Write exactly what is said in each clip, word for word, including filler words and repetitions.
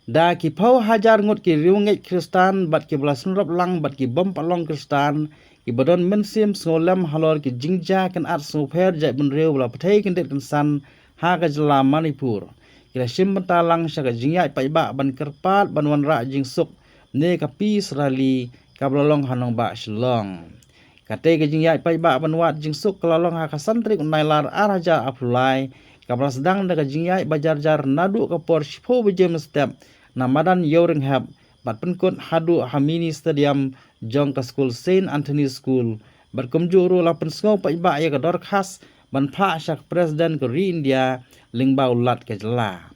Da ki phew hajar ngut ki riewngeit Khristan bad kiba la synrop lang bad ki bym pat long Khristan, kiba don mynsiem sngewlem halor ki jingjia kynat sngewpher jaitbynriew ba la pynthei kyndit kynsan ha ka jylla Manipur, ki la shim bynta lang sha ka jingïaid paidbah ban kyrpad ban wanrah jingsuk ne ka peace rally kaba la long ha nongbah Shillong. Katei ka jingïaid paidbah ban wad jingsuk ka la long ha ka san tarik u Nailar ar hajar arphew lai, kaba la sdang da ka jingïaid ba jar jar naduh ka por shiphew baje mynstep na madan Ïewrynghep bad pynkut haduh ha mini stadium jong ka skul Saint Anthony School, bad kumjuh ruh la pynsngew paidbah ïa ka dorkhas ban phah sha ka President ka ri India lyngba u Lat ka jylla.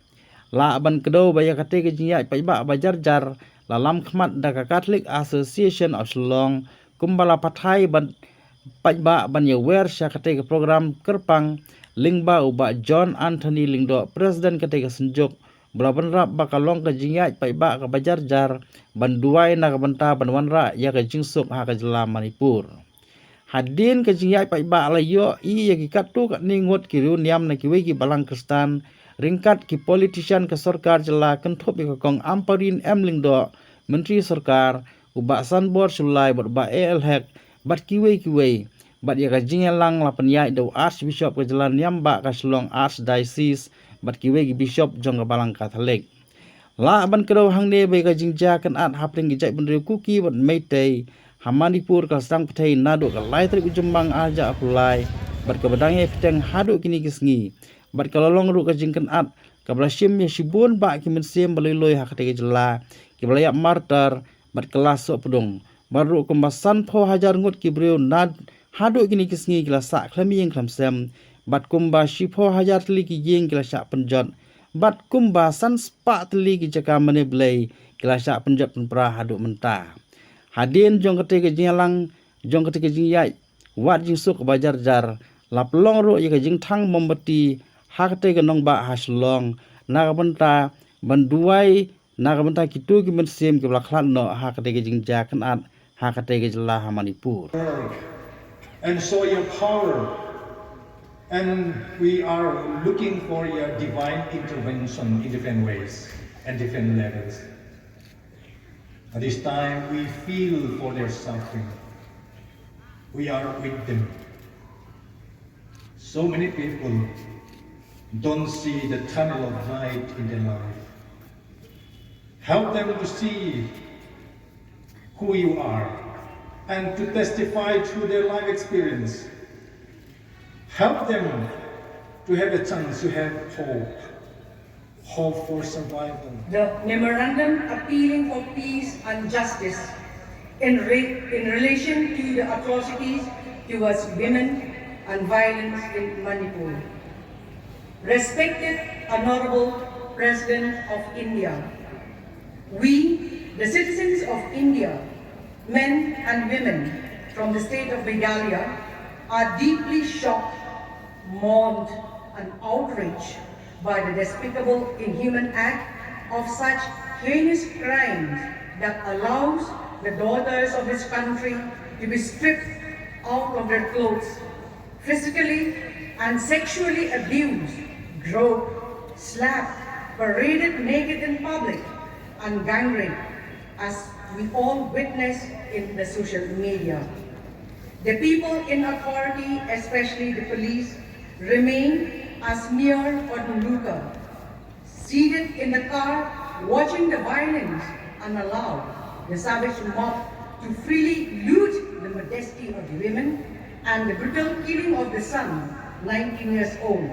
Lah ban kdew ba ïa katei ka jingïaid paidbah ba jar jar, la lam khmat da ka Catholic Association of Shillong kumba la pathai ban paidbah ban ïawer sha katei ka program kyrpang lyngba u Bah John Anthony Lyngdoh, President katei ka synjuk, ba la bynrap ba ka long ka jingïaid paidbah kaba jar jar ban duwai na ka bynta ban wanrah ïa ka jingsuk ha ka jylla Manipur. Hadien ka jingïaid paidbah la ïohi ïa ki katto katne ngut ki riewniam na kiwei ki balang Khristan, ryngkat ki politician ka sorkar jylla kynthup ïa ka Kong Ampareen M Lyngdoh, Myntri Sorkar, u Bah Sanbor Shullai bad u Bah A L Hek bad kiwei kiwei. Bad ïa ka jingïalang la pynïaid da u Archbishop ka jylla niam bah ka Shillong Archdiocese bad kiwei ki bishop jong ka balang Katholik. Lah ban kdew hangne ba ïa ka jingjia kynat hapdeng ki jaitbynriew Kuki bad Meitei ha Manipur ka la sdang pyrthei naduh ka lai tarik u Jymmang ar hajar arphew lai bad kaba dang ïai bteng haduh kine ki sngi. Bad ka la long ruh ka jingkynat kaba la shim ïa shibun bah ki mynsiem ba lui lui ha katei ka jylla, kiba la ïap martyr bad ka la soh pdung. Bad ruh kumba sanphew hajar ngut ki briew na haduh kine ki sngi ki la sah khlem ïing khlem sem, bad kumba shiphew hajar tylli ki ïing ki la shah pynjot, bad kumba san spah tylli ki jaka mane blei ki la shah pynjot pynpra haduh mynta. Hadien jong katei ka jingïalang, jong katei ka jingïaid wad jingsuk ba jar jar, la pynlong ruh ïa ka jingthang mombati ha katei ka nongbah ha Shillong na ka bynta ban duwai na ka bynta kito ki mynsiem kiba la khlad noh ha katei ka jingjia kynat ha katei ka jylla ha Manipur. And show your power. And we are looking for your divine intervention in different ways and different levels. At this time, we feel for their suffering. We are with them. So many people don't see the tunnel of light in their life. Help them to see who you are and to testify through their life experience. Help them to have a chance to have hope, hope for survival. The memorandum appealing for peace and justice in, re- in relation to the atrocities towards women and violence in Manipur. Respected Honorable President of India, we, the citizens of India, men and women from the state of Meghalaya, are deeply shocked, mourned, and outraged by the despicable, inhuman act of such heinous crimes that allows the daughters of this country to be stripped out of their clothes, physically and sexually abused, groped, slapped, paraded naked in public, and gang raped, as we all witness in the social media. The people in authority, especially the police, remain as mere onlooker, seated in the car, watching the violence, and allow the savage mob to freely loot the modesty of the women and the brutal killing of the son, nineteen years old,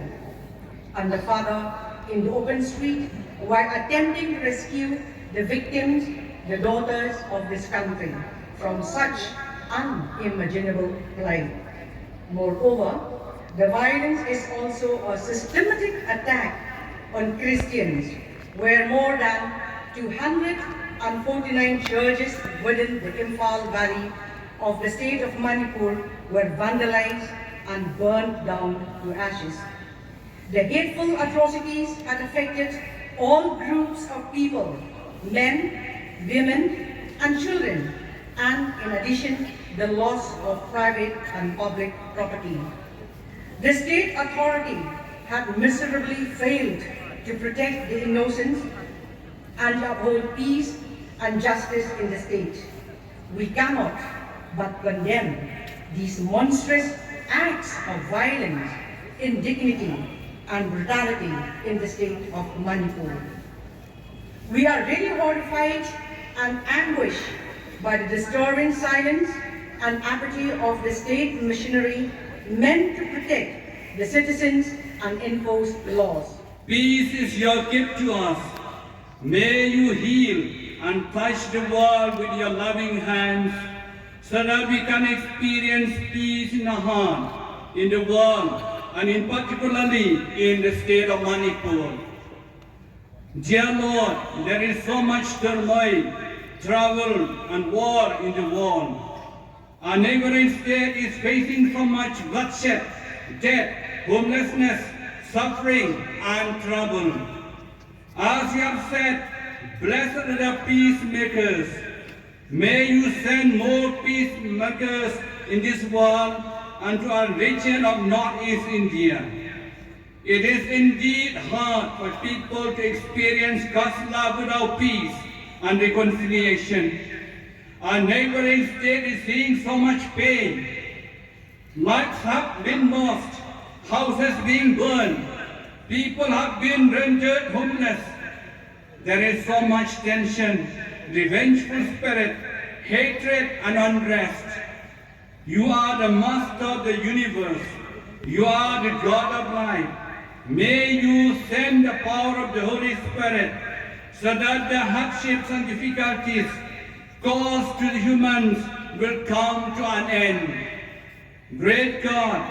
and the father in the open street while attempting to rescue the victims, the daughters of this country, from such unimaginable plight. Moreover, the violence is also a systematic attack on Christians, where more than two hundred forty-nine churches within the Imphal Valley of the state of Manipur were vandalized and burned down to ashes. The hateful atrocities had affected all groups of people, men, women, and children, and in addition, the loss of private and public property. The state authority had miserably failed to protect the innocents and to uphold peace and justice in the state. We cannot but condemn these monstrous acts of violence, indignity, and brutality in the state of Manipur. We are really horrified and anguished by the disturbing silence and apathy of the state machinery meant to protect the citizens and enforce laws. Peace is your gift to us. May you heal and touch the world with your loving hands so that we can experience peace in our heart, in the world, and in particularly in the state of Manipur. Dear Lord, there is so much turmoil, trouble, and war in the world. Our neighboring state is facing so much bloodshed, death, homelessness, suffering, and trouble. As you have said, "Blessed are the peacemakers." May you send more peacemakers in this world and to our region of Northeast India. It is indeed hard for people to experience God's love without peace and reconciliation. Our neighboring state is seeing so much pain. Lives have been lost, houses being burned, people have been rendered homeless. There is so much tension, revengeful spirit, hatred, and unrest. You are the master of the universe. You are the God of life. May you send the power of the Holy Spirit so that the hardships and difficulties caused to the humans will come to an end. Great God,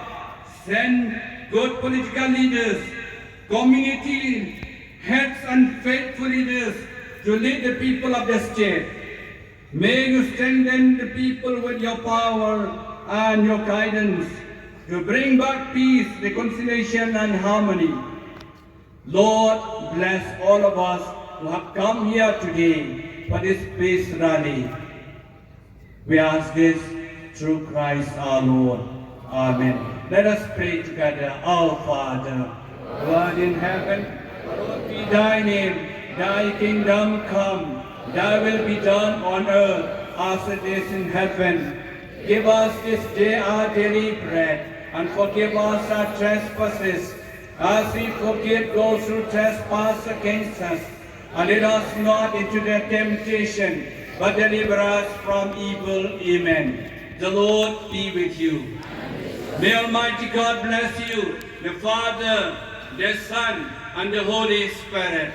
send good political leaders, community heads, and faithful leaders to lead the people of the state. May you strengthen the people with your power and your guidance to bring back peace, reconciliation, and harmony. Lord, bless all of us who have come here today for this peace rally. We ask this through Christ our Lord. Amen. Let us pray together. Our Father, who art in heaven, hallowed be thy name. Thy kingdom come. Thy will be done on earth as it is in heaven. Give us this day our daily bread, and forgive us our trespasses, as we forgive those who trespass against us. And lead us not into the temptation, but deliver us from evil. Amen. The Lord be with you. May Almighty God bless you, the Father, the Son, and the Holy Spirit.